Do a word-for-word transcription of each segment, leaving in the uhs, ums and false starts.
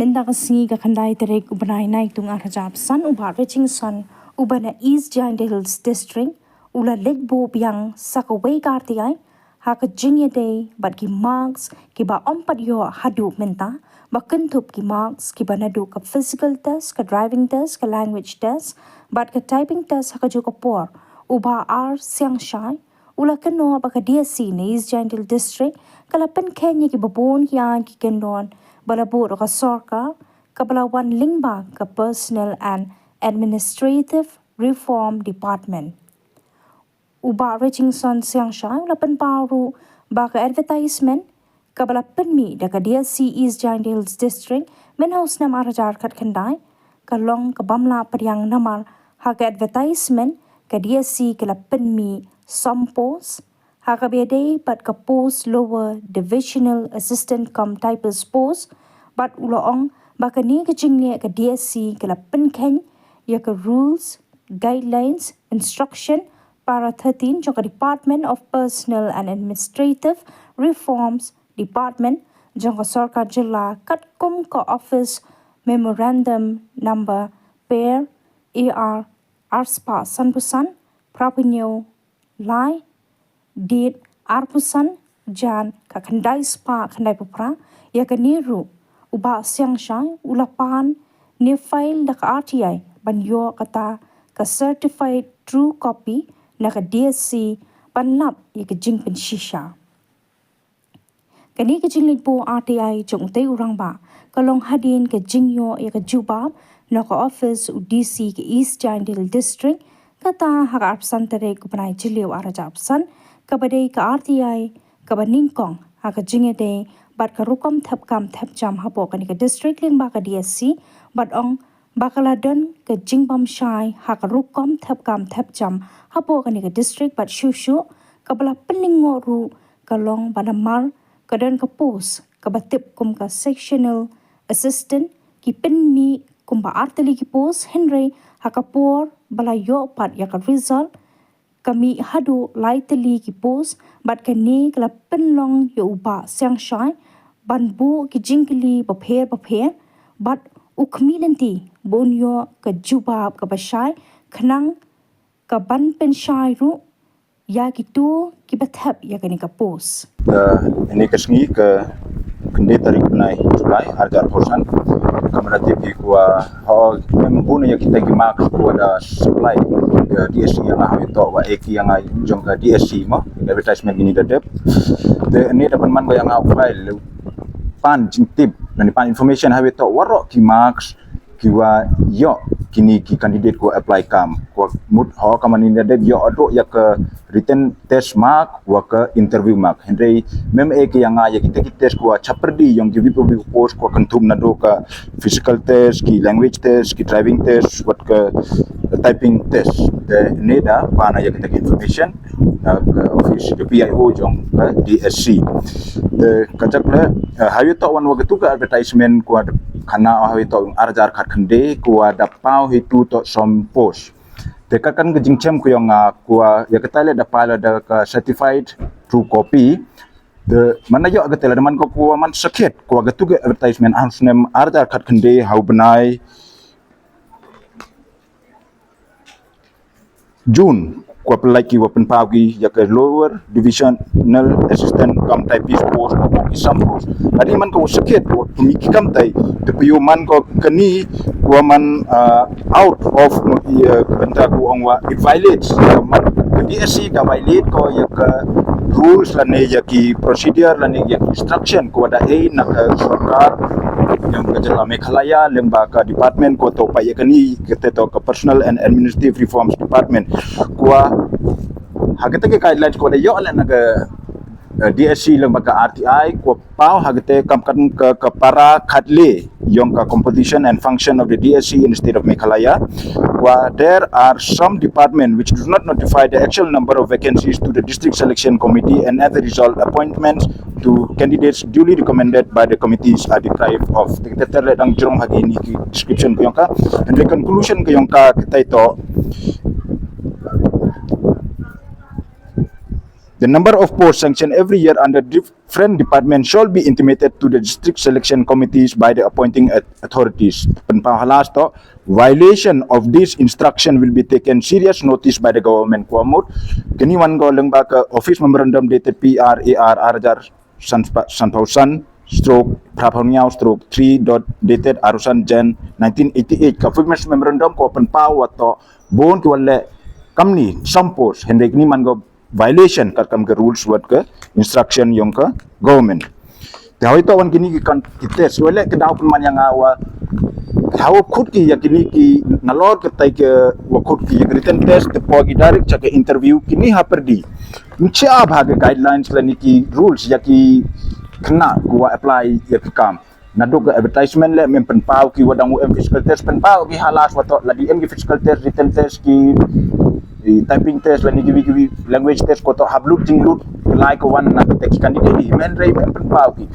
Ynda ka sngi ka khyndai tarik u bnai Naitung ar hajar arphew san, u Bah Richingson uba na East Jaintia Hills District u la leit buh biang sa kawei ka R T I ha ka jingïadei bad ki marks kiba ym pat ïoh haduh mynta, ba kynthup ki marks kiba naduh ka physical test, ka driving test, ka language test bad ka typing test ha kajuh ka por. U Bah R Siangshai u la kynnoh ba ka D S C na East Jaintia Hills District ka la pynkheiñ ïa kiba bun ki aiñ ki kyndon ba la buh da ka sorkar kaba la wan lyngba ka Personnel and Administrative Reform Department. U Bah Richingson Siangshai u la pynpaw ruh ba ka advertisement kaba la pynmih da ka D S C East Jaintia Hills District mynha u snem ar hajar khatkhyndai ka long ka bym lah pdiang, namar ha ka advertisement ka D S C ka la pynmih som post ha kaba ïadei bad ka post Lower Divisional Assistant cum Typist post, bad u la ong ba kane ka jingleh ka D S C ka la pynkheiñ ïa ka Rules, Guidelines, Instruction para thirteen jong ka Department of Personnel and Administrative Reforms Department jong ka sorkar jylla, katkum ka Office Memorandum Number per A R arspah sanphew san, phra phew hynñiew lai, date arphew san jan ka khyndai spah khyndai phew phra. Ïa kane ruh u Bah Siangshai u la pan ne file da ka R T I ban ïoh kata ka certified true copy na ka D S C ban lap ïa ka jingpynshisha. Kane ka jingleit buh R T I jong utei u rangbah ka long hadien ka jingïoh ïa ka jubab na ka office u D C ka East Jaintia Hills District, kata ha ka arphew san tarik u bnai Jylliew ar hajar arphew san, kaba dei ka R T I kaba nyngkong ha ka jingïadei bad ka rukom thep kam thep jam hapoh kane ka district lyngba ka D S C, bad ong ba ka la don ka jingbymshai ha ka rukom thep kam thep jam hapoh kane ka district, bad shuh shuh kaba la pynlyngngoh ruh ka long ba namar ka don ka post kaba tip kum ka sectional assistant, ki pynmih kumba artylli ki post, hynrei ha ka por ba la ïoh pat ïa ka result ka mih haduh laitylli ki post, bad kane ka la pynlong ïa u Bah Siangshai ban buh ki jingkylli bapher bapher, bad u khmih lynti ba un ïoh ka jubab kaba shai, khnang ka ban pynshai ruh ïa kito kiba thep ïa kane ka post. Ïa kane ka sngi ka khyndai tarik bnai July ar hajar arphew san, ka mra tip hi kwah ha em bun ïa kita ki marks kwah da supply ka D S C ïa nga, ha wi toh wa ek ïa nga jong ka D S C mo, advertisement kini da dep. Te ne da ban man ko ïa nga file pan jingtip, nani pan information ha wi toh waroh ki marks ki wa ïoh kini ki candidate ko apply kam. Ko mut ho ka mani da dep ïoh ado ïa ka written test mark wa ka interview mark. Hynrei mem e ki ïa nga ïa kita ki test ko chapperdi ïong ki wipo wipo post ko kan thum na do ka physical test, ki language test, ki driving test, wat ka typing test. Te ne da pana ïa kita ki information na ka office the P I O jong ka D S C. Te ka jak le ha wi toh wan wa ka tu ka advertisement ko khana ha wi toh ar hajar khatkhyndai ko da paw hi tu toh som post. Te ka kan ka jingchem ko ïong nga ko ïa ka tale da pala da ka certified true copy. Te mana ïoh ka tale da man ko ko man sakhet ko ka tu ka advertisement ar snem ar hajar khatkhyndai ha u bnai June, ko pynlait ki wa pynpaw ki ïa ka lower divisional assistant cum typist post, ki sam post. Adi man ko sakhet ko pynmih ki kam tai, te pynmih man ko kani ko man out of ïa bynta ko ong wa it violates ïa man ka D S C ka violate ko ïa ka rules lane ïa ki procedure lane ïa ki instruction ko da ei na ka sorkar ïa ka jylla Meghalaya lyngba ka department ko to pa ïa kani ka te to ka Personnel and Administrative Reforms Department. Ko ha kita ki guidelines ko da ïoh le na ka D S C lyngba ka R T I ko paw ha kita kam kan ka para khatle ïong ka composition and function of the D S C in the state of Meghalaya. Ko there are some department which do not notify the actual number of vacancies to the District Selection Committee, and as a result, appointments to candidates duly recommended by the committees are deprived of. Te ter le dang jrong ha kini ki description ko ïong ka. And the conclusion ko ïong ka kita to The number of posts sanctioned every year under different departments shall be intimated to the district selection committees by the appointing authorities. Pynpaw halas to, violation of this instruction will be taken serious notice by the government. Kwamut kini wan go lengba ka office memorandum dated P R A R R hajar sanphaw san stroke phraphaw hynñiaw stroke three dot dated arusan Jan nineteen eighty-eight. Ka office memorandum ko pynpaw wa to bun ki wan le kamni sampos hynrei kini man go violation katkam ka rules wat ka instruction yong ka government. Te hoi to wan kini ki kan ki test wele ka daw pynman yang awa hawa khut ki ya kini ki nalor ka tai ka wa khut ki ya written test te po ki direct cha ka interview kini ha perdi. Mchia bha ka guidelines lani ki rules ya ki kena kuwa apply ya ki kam. Naduk ka advertisement le mem pynpaw ki wadang u em physical test pynpaw ki halas wato ladi em ki physical test, written test, ki typing test lani ki ki language test ko to hablut jinglut lai ko wan na kita ki candidate men rei mem pynpaw ki.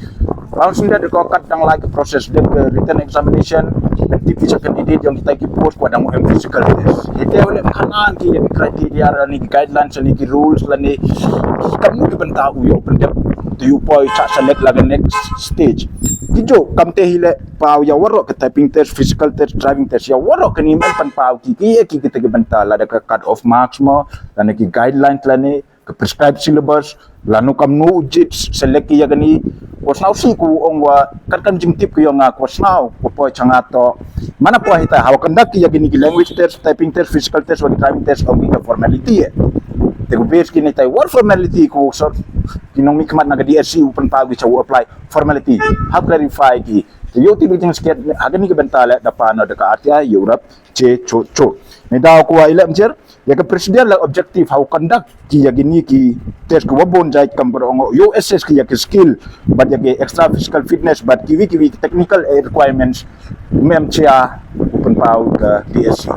Paun sunda de ko kat dang lai ka process de written examination, tip ki candidate yang kita ki post ko dang em physical test. Ite wale kanan ki yang criteria lani ki guidelines lani ki rules lani kam nu ki benta u yo pendep tu yu poi cha select la next stage. Ki jo kam te hile paw ya waro ka typing test, physical test, driving test ya waro ka ni men pynpaw ki ki ki kita ki benta la da ka cut off marks mo lani ki guidelines lani ka prescribed syllabus lanu kam nu jit select ki ya gani. Ko snaw si ku ong wa kat kan jingtip ki yong nga ko snaw ko poi changa to mana poi hita hawa conduct ki ya gani ki language test, typing test, physical test wa driving test ong ki ka formality eh. Te ku base ki ni tai war formality ku sor ki nong mi khmat na ka D S C u pynpaw ki chawu apply formality. How clarify ki te yo ti bi jing sket ha gani ka benta le da pa no da ka artia Europe che cho cho. Ni daw ku wa ile mjer ya ka president la objective how conduct ki ya gini ki test ku wabon jai kam ber ongo yo assess ki ya ki skill but ya ki extra physical fitness but ki wi ki wi technical requirements mem chia u pynpaw ka D S C.